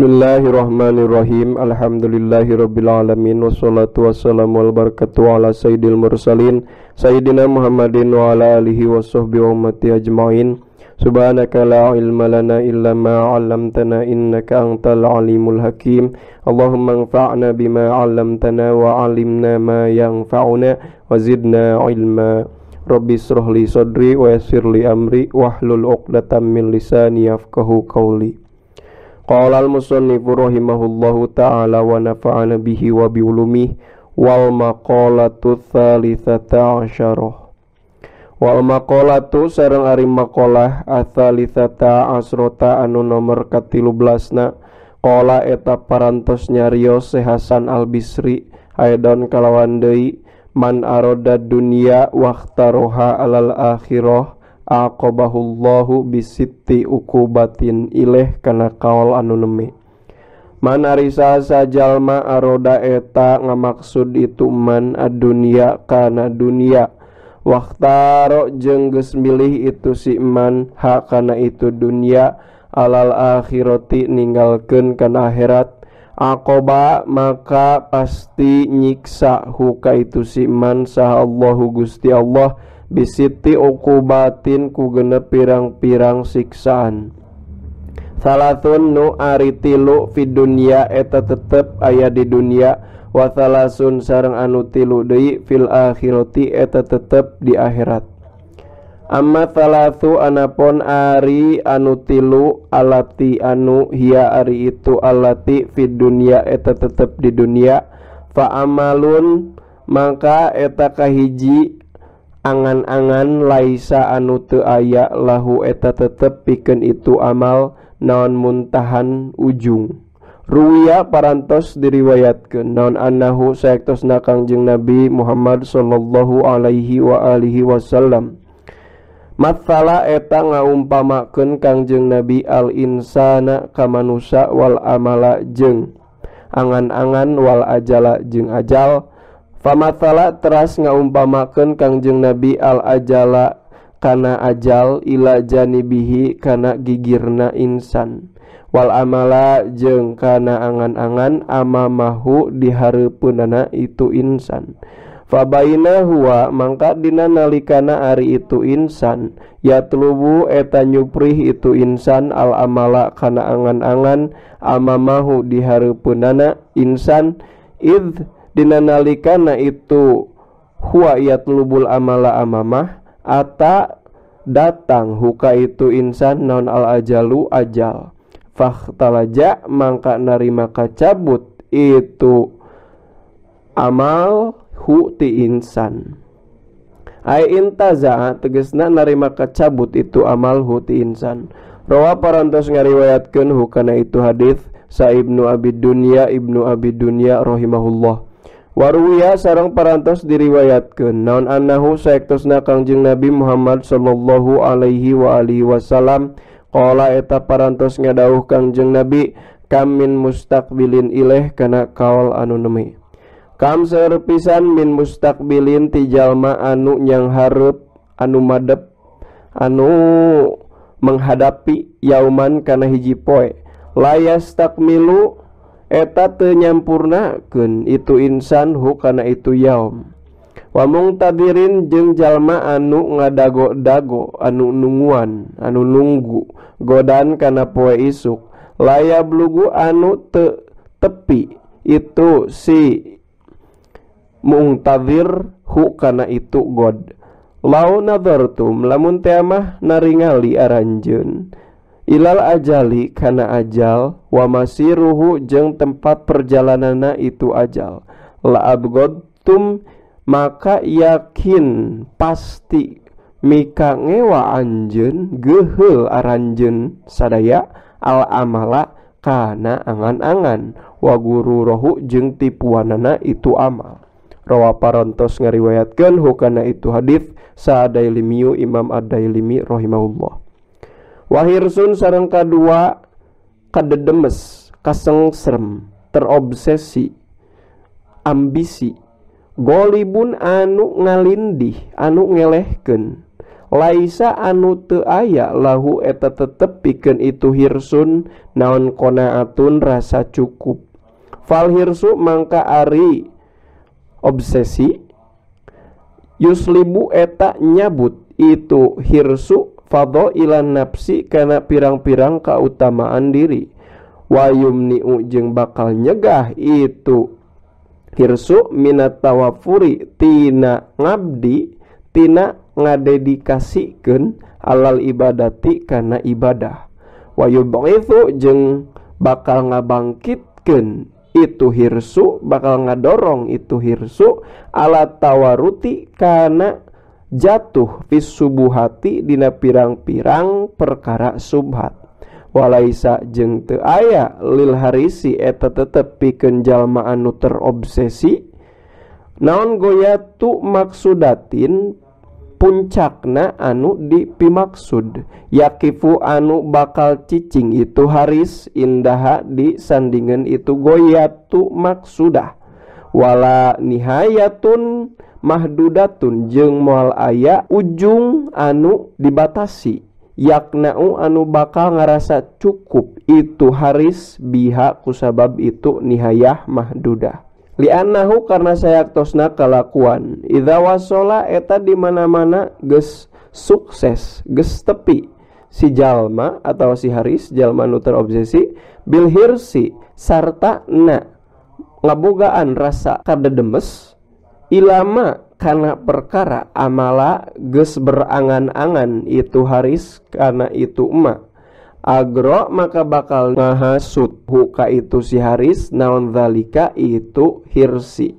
Bismillahirrahmanirrahim. Alhamdulillahirabbil alamin wassalatu wassalamu wal barakatuh ala sayyidil mursalin sayyidina Muhammadin wa ala alihi washabbihi wa ummati ajmain. Subhanaka la ilma lana illa ma 'allamtana innaka antal alimul hakim. Allahumma anfa'na bima 'allamtana wa 'allimna ma yanfa'una wa zidna ilma. Rabbi israh li sadri wa yassir li amri wahlul 'uqdatam min lisani yafqahu qawli. Qala al-musannifu rahimahullahu ta'ala wa nafa'ana bihi wa bi ulumihi wal maqalatu tsalitsata asyarah. Wal maqalatu sareng ari maqalah atsalitsata asrota anu nomor ka-13na qala eta parantos nyarios Syekh Hasan Al-Bisri aidon kalawan deui man arada dunya waqtaroha alal akhirah aqabahullahu bisitti uqubatin ileh kana kaol anu neme. Man ari saha jalma aroda eta ngamaksud itu man adunya kana dunya waqtaro jeung geus milih itu si man ha kana itu dunya alal akhirati ninggalkeun kana akhirat aqaba maka pasti nyiksa huka itu si man saha Allahu Gusti Allah bisiti uqubatin ku genep pirang-pirang siksaan. Salasun nu ari tilu fi dunya eta tetep aya di dunya wa salasun sareng anu tilu deui fil akhirati eta tetep di akhirat. Amma salasu anapon ari anu tilu alati anu hiya ari itu alati fi dunya eta tetep di dunya fa amalun maka eta kahiji angan-angan laisa anu teu aya lahu eta tetep pikeun itu amal naon muntahan ujung. Ruwiya parantos diriwayatkeun naon annahu saektosna Kangjeng Nabi Muhammad sallallahu alaihi wa alihi wasallam. Mathala eta ngaumpamakeun Kangjeng Nabi al insana ka manusa wal amala jeung angan-angan wal ajala jeung ajal. Famathala teras ngaumpamakeun Kangjeng Nabi al ajala kana ajal ila janibihi kana gigirna insan wal amala jeung kana angan-angan amamahu dihareupeunana itu insan. Fabaina huwa mangka dina nalikana ari itu insan yatlubu eta nyuprih itu insan al amala kana angan-angan amamahu dihareupeunana insan id dina nalikana itu huwa yatlubul amala amamah ata datang huka itu insan naon al ajalu ajal fakhtalaja mangka narima kacabut itu amal hu ti insan ai intaza tegesna narima kacabut itu amal hu ti insan. Rawa parantos ngariwayatkeun hukana itu hadis sa Ibnu Abi Dunya Ibnu Abi Dunya rahimahullah. Waruwiya sareng parantos diriwayatkeun naon annahu saektosna Kangjeng Nabi Muhammad sallallahu alaihi wa alihi wasallam qala eta parantos ngadawuh Kangjeng Nabi kam min mustaqbilin ileh kana kaol anu neme. Kam seueur pisan min mustaqbilin ti jalma anu nyanghareup anu madep anu menghadapi yauman kana hiji poe layas takmilu eta teu nyampurnakeun itu insan hu kana itu yaum. Wa mungtadirin jeung jalma anu ngadago-dago anu nunguan anu nunggu godan kana poe isuk laya blugu anu teu tepi itu si mungtadir hu kana itu god. Lau nadartum lamun teh mah naringali aranjeun ilal ajali kana ajal wa masiruhu jeung tempat perjalananna itu ajal la abgodtum maka yakin pasti mika ngewa anjeun geuheul aranjeun sadaya al amala kana angan-angan wa gururohu jeung tipuanana itu amal. Rawa parantos ngariwayatkeun hukana itu hadis sa Dailimiyu Imam Ad-Dailimi rahimahullah. Wahirsun sareng kadua kadedemes, kasengsrem, terobsesi, ambisi, golibun anu ngalindih, anu ngelehkeun. Laisa anu teu aya lahu eta tetep pikeun itu hirsun naon qanaatun rasa cukup. Fal hirsu mangka ari obsesi yuslibu eta nyabut itu hirsu fadhailan nafsi kana pirang-pirang kautamaan diri. Wa yumni'u jeung bakal nyegah itu hirsu minat tawafuri tina ngabdi tina ngadedikasikeun alal ibadati kana ibadah. Wa yub'itsu jeung bakal ngabangkitkeun itu hirsu, bakal ngadorong itu hirsu ala tawaruti kana jatuh fis subuhati dina pirang-pirang perkara subhat. Walaisa jeung teu aya lil harisi eta tetep pikeun jalma anu terobsesi naon goyatu maksudatin puncakna anu dipimaksud yakifu anu bakal cicing itu haris indaha disandingan itu goyatu maksudah. Wala nihayatun mahdudatun jeung moal aya ujung anu dibatasi yaknau anu bakal ngarasa cukup itu haris biha kusabab itu nihayah mahdudah. Li'annahu karena sayaktosna kalakuan idza wasola eta di mana-mana geus sukses geus tepi si jalma atau si haris jalma nu terobsesi bil hirsi sarta na ngabogaan rasa kadedemes ilama kana perkara amala geus berangan-angan itu haris kana itu emak agro maka bakal ngahasut huka itu si haris naon zalika itu hirsi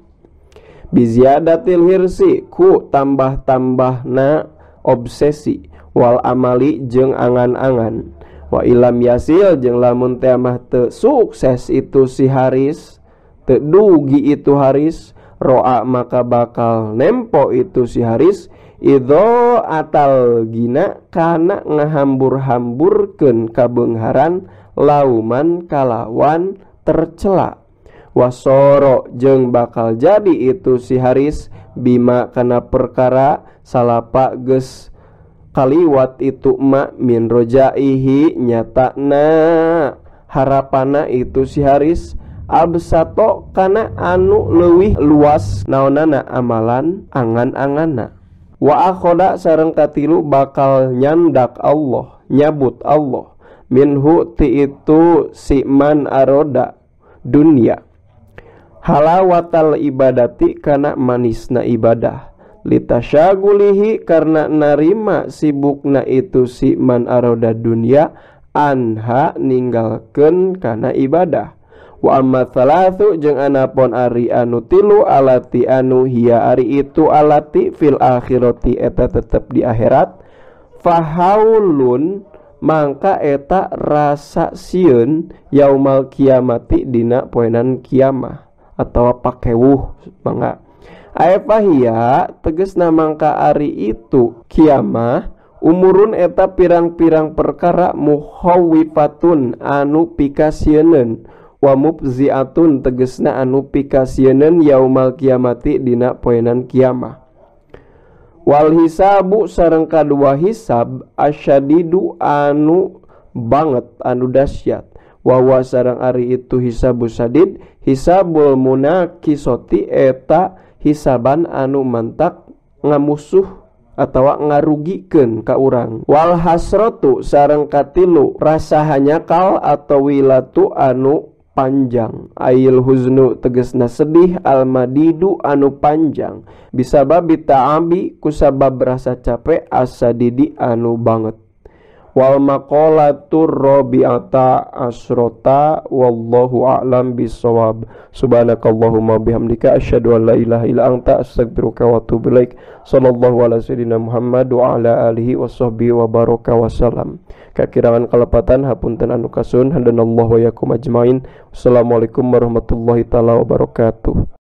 biziadatil hirsi ku tambah-tambahna obsesi wal amali jeung angan-angan wa ilam yasil jeung lamun teh mah teu sukses itu si haris teu dugi itu haris roa maka bakal nempo itu si haris idho atal gina kana ngahambur-hamburkeun kabeungharan lauman kalawan tercela. Wasoro jeung bakal jadi itu si haris bima kana perkara salapa geus kaliwat itu ma min rojaihi nyatana harapana itu si haris absato kana anu leuwih luas naonana amalan angan-anganna. Wa akhoda sareng katilu bakal nyandak Allah nyabut Allah minhu ti itu si man aroda dunia halawatal ibadati kana manisna ibadah litasyagulihi karena narima sibukna itu si man aroda dunia anha ninggalkeun kana ibadah. Wa amma thalathu jeung anapon ari anu tilu alati anu hiya ari itu alati fil akhirati eta tetep di akhirat fahaulun mangka eta rasa sieun yaumal kiamati dina poenan kiamah atawa pakewuh mangga ae fahiya tegesna mangka ari itu kiamah umurun eta pirang-pirang perkara mukhawwifatun anu pikasieuneun wa mubzi'atun tegesna anu pikasieuneun yaumal kiamati dina poenan kiamah. Wal hisabu sareng kadua hisab asyadidu anu banget anu dahsyat wa wa sareng ari itu hisabu sadid hisabul munakisoti eta hisaban anu mantak ngamusuh atawa ngarugikeun ka urang. Wal hasratu sareng katilu rasa hanyakal atau wilatu anu panjang ail huznu tegesna sedih almadidu anu panjang bisababi ta'abi kusabab rasa capek asadidi anu banget. Wal maqalatur rabi'ata asrota wallahu a'lam bissawab. Subhanakallahumma bihamdika asyhadu an la ilaha illa anta astaghfiruka wa atubu ilaik. Sallallahu ala sayyidina Muhammad wa ala alihi washabbihi wa baraka wasallam. Kakirangan kalepatan hapunten anu kasun, hadanallahu wa yakum ajmain. Wassalamualaikum warahmatullahi taala wabarakatuh.